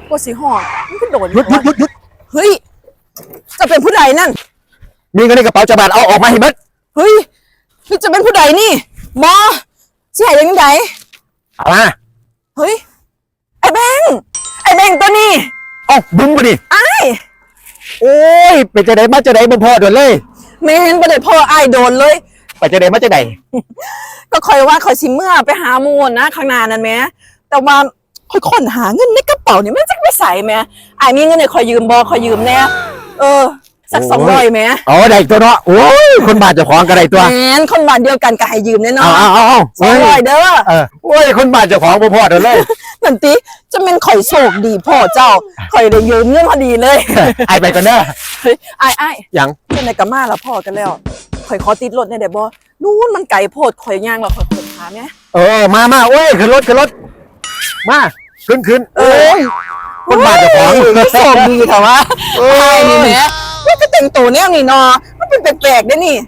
ກວ່າຊິຮອດ ມັນຄືໂດນ ຢຸດ ຢຸດ ຢຸດ ຢຸດ ເຮີ້ຍ ເຈົ້າເປັນຜູ້ໃດນັ້ນ? ມີເງິນໃນກະເປົາຈັກບາດ ເອົາອອກມາໃຫ້ເບິດ. ເຮີ້ຍ ເຈົ້າເປັນຜູ້ໃດນີ້? ບໍ່ ຊິໃຫ້ຈັ່ງໃດ? ເອົາມາ. ເຮີ້ຍ ອ້າຍແບງ ອ້າຍແບງຕົວນີ້. ເອົ້າ ບຸ້ມບໍ່ນີ້? ອ້າຍ ໂອ້ຍ ເປັນຈັ່ງໃດ ມາຈັ່ງໃດ ບໍ່ພໍ້ດົນເລີຍ? ແມ່ນ ບໍ່ໄດ້ພໍ້ອ້າຍດົນເລີຍ. ໄປຈັ່ງໃດ ມາຈັ່ງໃດ? ກໍຂ້ອຍວ່າຂ້ອຍຊິເມືອໄປຫາໝູ່ນະ ຂ້າງໜ້ານັ້ນແໝ ແຕ່ວ່າ ຂ້ອຍຄົ້ນຫາເງິນໃນກະເປົານີ້ ມັນຈັກໄປໃສແໝ. ອ້າຍມີເງິນໃຫ້ຂ້ອຍຢືມບໍ່? ຂໍຢືມແດ່. ເອີ ສັກ ໂອ້ຍ ສອງຮ້ອຍແໝ. ເອົາ ໄດ້ຕົວເນາະ. ໂອ້ຍ ຄົນບ້ານເຈົ້າຂອງກໍໄດ້ຕົວ. ແມ່ນ ຄົນບ້ານດຽວກັນກໍໃຫ້ຢືມແດ່ເນາະ. ເອົາ ເອົາ ເອົາ ເອົາ ສອງຮ້ອຍເດີ. ເອີ ໂອ້ຍ ຄົນບ້ານເຈົ້າຂອງບໍ່ພໍ້ໂດນເລີຍ. ນັ້ນຕິ ຈະແມ່ນຂ້ອຍໂຊກດີພໍ້ເຈົ້າ ຂ້ອຍໄດ້ຢືມເງິນພໍດີເລີຍ. ອ້າຍໄປກ່ອນເດີ. ເຮີ້ຍ ອ້າຍ ອ້າຍ ຫຍັງ? ຈັ່ງໃດກໍມາລະ ພໍ້ກັນແລ້ວ. ຂ້ອຍຂໍຕິດລົດແດ່ໄດ້ບໍ່? ນູ້ນມັນໄກໂພດ ຂ້ອຍຍ່າງແລ້ວຂ້ອຍປວດຂາແໝ. ເອີ ມາ ມາ ໂອ້ຍ ຂຶ້ນລົດ ຂຶ້ນລົດ ມາ ຂຶ້ນ ຂຶ້ນ. ເອີ ໂອ້ຍ ຄົນບ້ານເຈົ້າຂອງ. ໂອ້ຍ ໂຊກດີແທ້ວະ. ເອີ ອ້າຍນີ້ແໝ ມັນຄືແຕ່ງໂຕແນວນີ້ເນາະ ມັນເປັນແປກໆເດ້ນີ້.